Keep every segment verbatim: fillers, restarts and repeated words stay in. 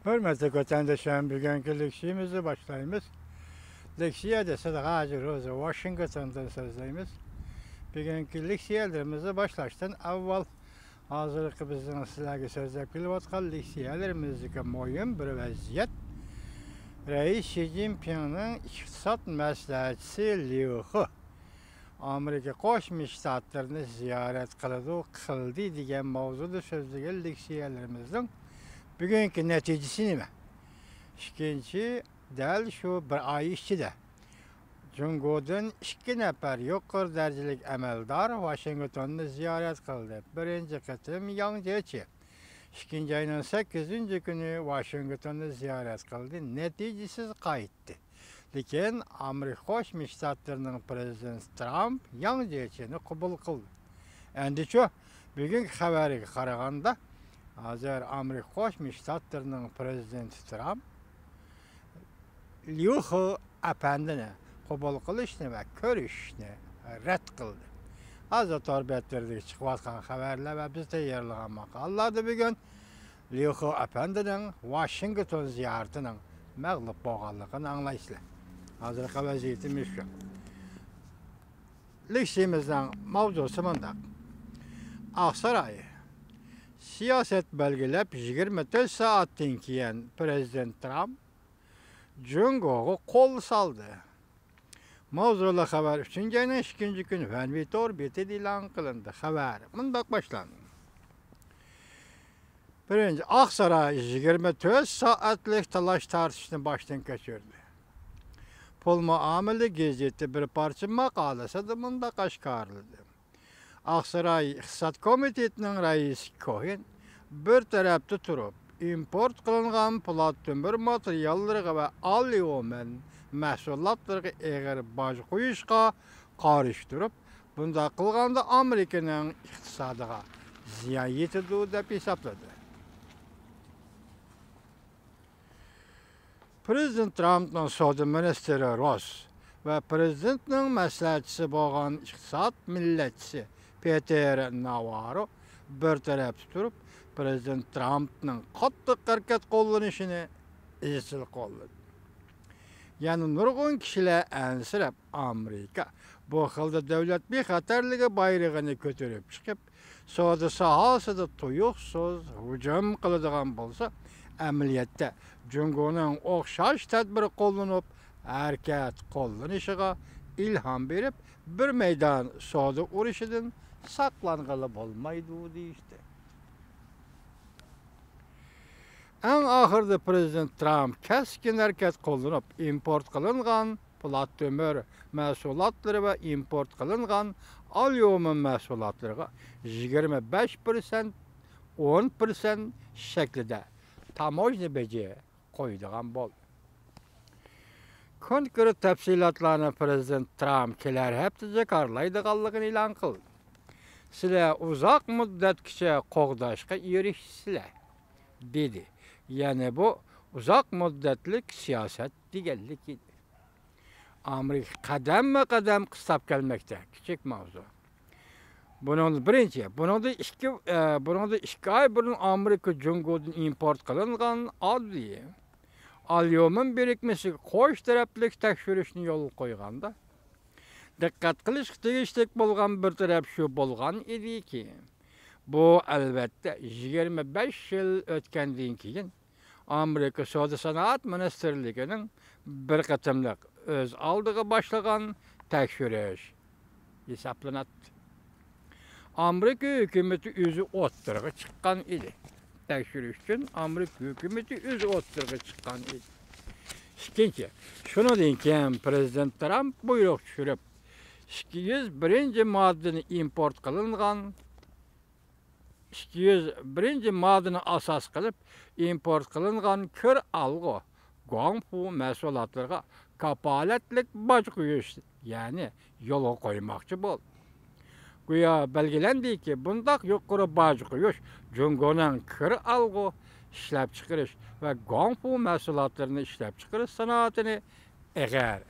ھۆرمەتلىك ۋەتەنداشلار، بۈگۈنكى لېكسىيەمىزنى باشلايمىز. لېكسىيە دېسە، ھازىر ئۆزى ۋاشىنگتوندىن سۆزلەيمىز. بۈگۈنكى لېكسىيەلىرىمىزنى باشلاشتىن ئاۋۋال، ھازىرقى بىزنىڭ سىلەرگە سۆزلەپ كېلىۋاتقان لېكسىيەلىرىمىزدىكى مۇھىم بىر ۋەزىيەت، رەئىس شى جىنپىڭنىڭ ئىقتىساد مەسلىھەتچىسى ليۇ خې ئامېرىكا قوشما شتاتلىرىنى زىيارەت قىلىدۇ، قىلدى دېگەن ماۋزۇدا سۆزلىگەن لېكسىيەلىرىمىزنىڭ بۈگۈنكى نەتىجىسى نېمە؟ ئىككىنچى، دەل شۇ بىر ئاي ئىچىدە جۇڭگودىن ئىككى نەپەر يۇقىرى دەرىجىلىك ئەمەلدار ۋاشىنگتوننى زىيارەت قىلدى. بىرىنچى قېتىم ياڭ جيېچى ئىككىنچى ئاينىڭ سەككىزىنچى كۈنى ۋاشىنگتوننى زىيارەت قىلدى، نەتىجىسىز قايتتى. لېكىن ئامېرىكا قوشما شتاتلىرىنىڭ پىرېزىدېنتى ترامپ ياڭ جيېچىنى قوبۇل قىلدى. ئەمدىچۇ، بۈگۈنكى خەۋەرگە قارىغاندا، ھازىر ئامېرىكا قوشما شتاتلىرىنىڭ پىرېزىدېنتى ترامپ ليۇ خې ئەپەندىنى قوبۇل قىلىشنى ۋە كۆرۈشۈشنى رەت قىلدى. ھازىر تور بەتلىرىدىكى چىقىۋاتقان خەۋەرلەر ۋە بىز تەييارلىغان ماقالىلاردا بۈگۈن ليۇ خې ئەپەندىنىڭ ۋاشىنگتون زىيارىتىنىڭ مەغلۇپ بولغانلىقىنى ئاڭلايسىلەر. ھازىرقى ۋەزىيىتىمىز شۇ. لېكسىيىمىزنىڭ ماۋزۇسى مۇنداق. ئاقساراي سىياسەت بەلگىلەپ يىگىرمە تۆت سائەتتىن كېيىن پىرېزىدېنت ترامپ جۇڭگوغا قول سالدى. ماۋزۇلۇق خەۋەر ئۈچىنچى ئاينىڭ ئىككىنچى كۈنى ۋەنۋى تور بېتىدە ئېلان قىلىندى. خەۋەر مۇنداق باشلاندى. بىرىنچى، ئاقساراي يىگىرمە تۆت سائەتلىك تالاش-تارتىشنى باشتىن كەچۈردى. پۇل مۇئامىلە گېزىتى بىر پارچە ماقالىسىدە مۇنداق ئاشكارىلىدى. ئاقساراي ئىقتىساد كومىتېتىنىڭ رەئىسى كوھىن بىر تەرەپتە تۇرۇپ، ئىمپورت قىلىنغان پولات تۆمۈر ماتېرىياللىرىغا ۋە ئاليۇمىن مەھسۇلاتلىرىغا ئېغىر باج قويۇشقا قارشى تۇرۇپ، بۇنداق قىلغاندا ئامېرىكىنىڭ ئىقتىسادىغا زىيان يېتىدۇ، دەپ ھېسابلىدى. پىرېزىدېنت ترامپنىڭ سودا مىنىستىرى روس ۋە پىرېزىدېنتنىڭ مەسلىھەتچىسى بولغان ئىقتىساد مىللەتچىسى پېتېر ناۋاررو بىر تەرەپتە تۇرۇپ، پىرېزىدېنت ترامپنىڭ قاتتىق ھەرىكەت قوللىنىشىنى ئىزچىل قوللىدى. يەنە نۇرغۇن كىشىلەر ئەنسىرەپ، ئامېرىكا بۇ خىلدا دۆلەت بىخەتەرلىكى بايرىقىنى كۆتۈرۈپ چىقىپ، سودا ساھەسىدە تۇيۇقسىز ھۇجۇم قىلىدىغان بولسا، ئەمەلىيەتتە جۇڭگونىڭ ئوخشاش تەدبىر قوللىنىپ، ھەرىكەت قوللىنىشىغا ئىلھام بېرىپ، بىر مەيدان سودا ئۇرۇشىدىن ساقلانغىلى بولمايدۇ، دېيىشتى. ئەڭ ئاخىرىدا پىرېزىدېنت ترامپ كەسكىن ھەرىكەت قوللىنىپ، ئىمپورت قىلىنغان پولات تۆمۈر مەھسۇلاتلىرى ۋە ئىمپورت قىلىنغان ئاليۇمىن مەھسۇلاتلىرىغا يىگىرمە بەش پىرسەنت، ئون پىرسەنت شەكلىدە تاموژنا بېجى قويىدىغان بولدى. كونكرېت تەپسىلاتلارنى پىرېزىدېنت ترامپ كېلەر ھەپتە جاكارلايدىغانلىقىنى ئېلان قىلدى. سىلەر ئۇزاق مۇددەتكىچە قوغداشقا ئېرىشىسىلەر، دېدى. يەنى بۇ ئۇزاق مۇددەتلىك سىياسەت دېگەنلىك ئىدى. ئامېرىكا قەدەممۇ قەدەم قىستاپ كەلمەكتە، كىچىك ماۋزۇ. بۇنىڭدا بىرىنچى، بۇنىڭدا ئىككى، ئە، بۇنىڭدا ئىككى ئاي بۇرۇن ئامېرىكا جۇڭگودىن ئىمپورت قىلىنغان ئاددىي ئاليۇمىن بىرىكمىسىگە قوش تەرەپلىك تەكشۈرۈشنى يولغا قويغاندا، دىققەت قىلىشقا تېگىشلىك بولغان بىر تەرەپ شۇ بولغان ئىدىكى، بۇ، ئەلۋەتتە، يىگىرمە بەش يىل ئۆتكەندىن كېيىن ئامېرىكا سودا سانائەت مىنىستىرلىكىنىڭ بىر قېتىملىق ئۆز ئالدىغا باشلىغان تەكشۈرۈش ھېسابلىناتتى. ئامېرىكا ھۆكۈمىتى ئۆزى ئوتتۇرىغا چىققان ئىدى. تەكشۈرۈش ئۈچۈن ئامېرىكا ھۆكۈمىتى ئۆزى ئوتتۇرىغا چىققان ئىدى. ئىككىنچى، شۇنىڭدىن كېيىن پىرېزىدېنت ترامپ بۇيرۇق چۈشۈرۈپ، ئىككى يۈز بىرىنچى ماددىنى ئىمپورت قىلىنغان، ئىككى يۈز بىرىنچى ماددىنى ئاساس قىلىپ ئىمپورت قىلىنغان كىر ئالغۇ، گۇاڭفۇ مەھسۇلاتلىرىغا كاپالەتلىك باج قويۇش، يەنى يولغا قويماقچى بولدى. گويا بەلگىلەندىكى، بۇنداق يۇقىرى باج قويۇش جۇڭگونىڭ كىر ئالغۇ، ئىشلەپچىقىرىش ۋە گۇاڭفۇ مەھسۇلاتلىرىنى ئىشلەپچىقىرىش سانائىتىنى ئېغىر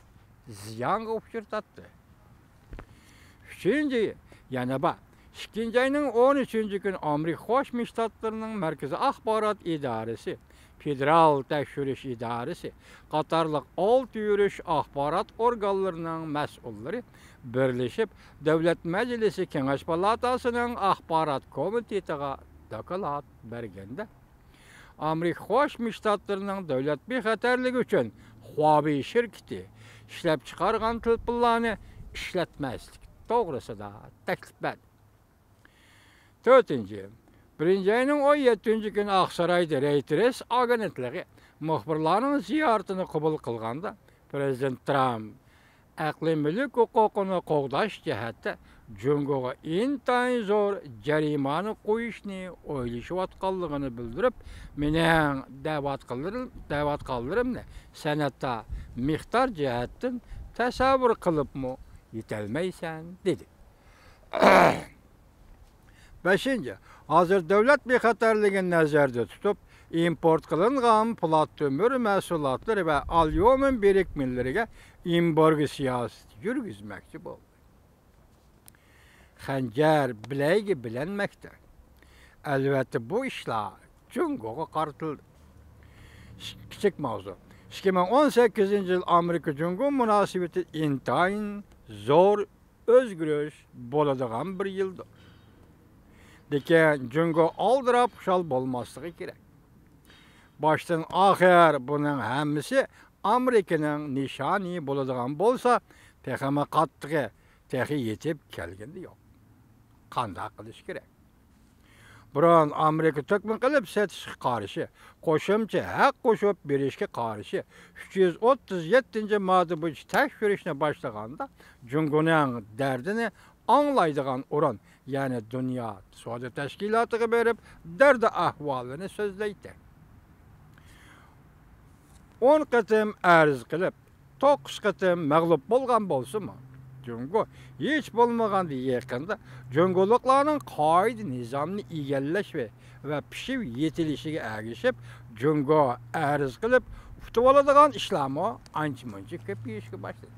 زىيانغا ئۇچرىتاتتى. ئۈچىنچى، يەنە بار، ئىككىنچى ئاينىڭ ئون ئۈچىنچى كۈنى ئامېرىكا قوشما شتاتلىرىنىڭ مەركىزىي ئاخبارات ئىدارىسى، فېدېرال تەكشۈرۈش ئىدارىسى قاتارلىق ئالتە يۈرۈش ئاخبارات ئورگانلىرىنىڭ مەسئۇللىرى بىرلىشىپ، دۆلەت مەجلىسى كېڭەش پالاتاسىنىڭ ئاخبارات كومىتېتىغا دوكلات بەرگەندە، ئامېرىكا قوشما شتاتلىرىنىڭ دۆلەت بىخەتەرلىكى ئۈچۈن خۇاۋېي شىركىتى ئىشلەپچىقارغان تېلېفونلارنى ئىشلەتمەسلىك توغرىسىدا تەكلىپ بەردى. تۆتىنچى، بىرىنچى ئاينىڭ ئون يەتتىنچى كۈنى ئاقسارايدا رەيتېرس ئاگېنتلىقى مۇخبىرلارنىڭ زىيارىتىنى قوبۇل قىلغاندا، پىرېزىدېنت ترامپ ئەقلىي مۈلۈك ھوقۇقىنى قوغداش جەھەتتە جۇڭگوغا ئىنتايىن زور جەرىمانە قويۇشنى ئويلىشىۋاتقانلىقىنى بىلدۈرۈپ، مېنىڭ دەۋاتقانلىرىم-، دەۋاتقانلىرىمنى سەنئەتتە مىقدار جەھەتتىن تەسەۋۋۇر قىلىپمۇ يېتەلمەيسەن، دېدى. بەشىنچى، ھازىر دۆلەت بىخەتەرلىكىنى نەزەردە تۇتۇپ، ئىمپورت قىلىنغان پولات تۆمۈر مەھسۇلاتلىرى ۋە ئاليۇمىن بىرىكمىلىرىگە ئېمبارگو سىياسىتى يۈرگۈزمەكچى بولدى. خەنجەر بىلەيگە بىلەنمەكتە. ئەلۋەتتە، بۇ ئىشلار جۇڭگوغا قارىتىلدى. كىچىك ماۋزۇ. ئىككى مىڭ ئون سەككىزىنچى يىل ئامېرىكا جۇڭگو مۇناسىۋىتى ئىنتايىن زور ئۆزگىرىش بولىدىغان بىر يىلدۇر. لېكىن جۇڭگو ئالدىراپ خۇشال بولماسلىقى كېرەك. باشتىن ئاخىر بۇنىڭ ھەممىسى ئامېرىكىنىڭ نىشانى بولىدىغان بولسا، تېخىمۇ قاتتىقى تېخى يېتىپ كەلگىنى يوق. قانداق قىلىش كېرەك؟ بۇرۇن ئامېرىكا تۆكمە قىلىپ سېتىشقا قارشى، قوشۇمچە ھەق قوشۇپ بېرىشكە قارشى ئۈچ يۈز ئوتتۇز يەتتىنچى ماددا بويىچە تەكشۈرۈشنى باشلىغاندا، جۇڭگونىڭ دەردىنى ئاڭلايدىغان ئورۇن، يەنى دۇنيا سودا تەشكىلاتىغا بېرىپ، دەردى ئەھۋالىنى سۆزلەيتتى. ئون قېتىم ئەرز قىلىپ، توققۇز قېتىم مەغلۇپ بولغان بولسىمۇ، جۇڭگو ھېچ بولمىغاندا يېقىندا جۇڭگولۇقلارنىڭ قائىدە نىزامنى ئىگىلەش ۋە، ۋە پىشىپ يېتىلىشىگە ئەگىشىپ، جۇڭگو ئەرز قىلىپ ئۇتۇۋالىدىغان ئىشلارمۇ ئانچە-مۇنچە كۆپىيىشكە باشلىدى.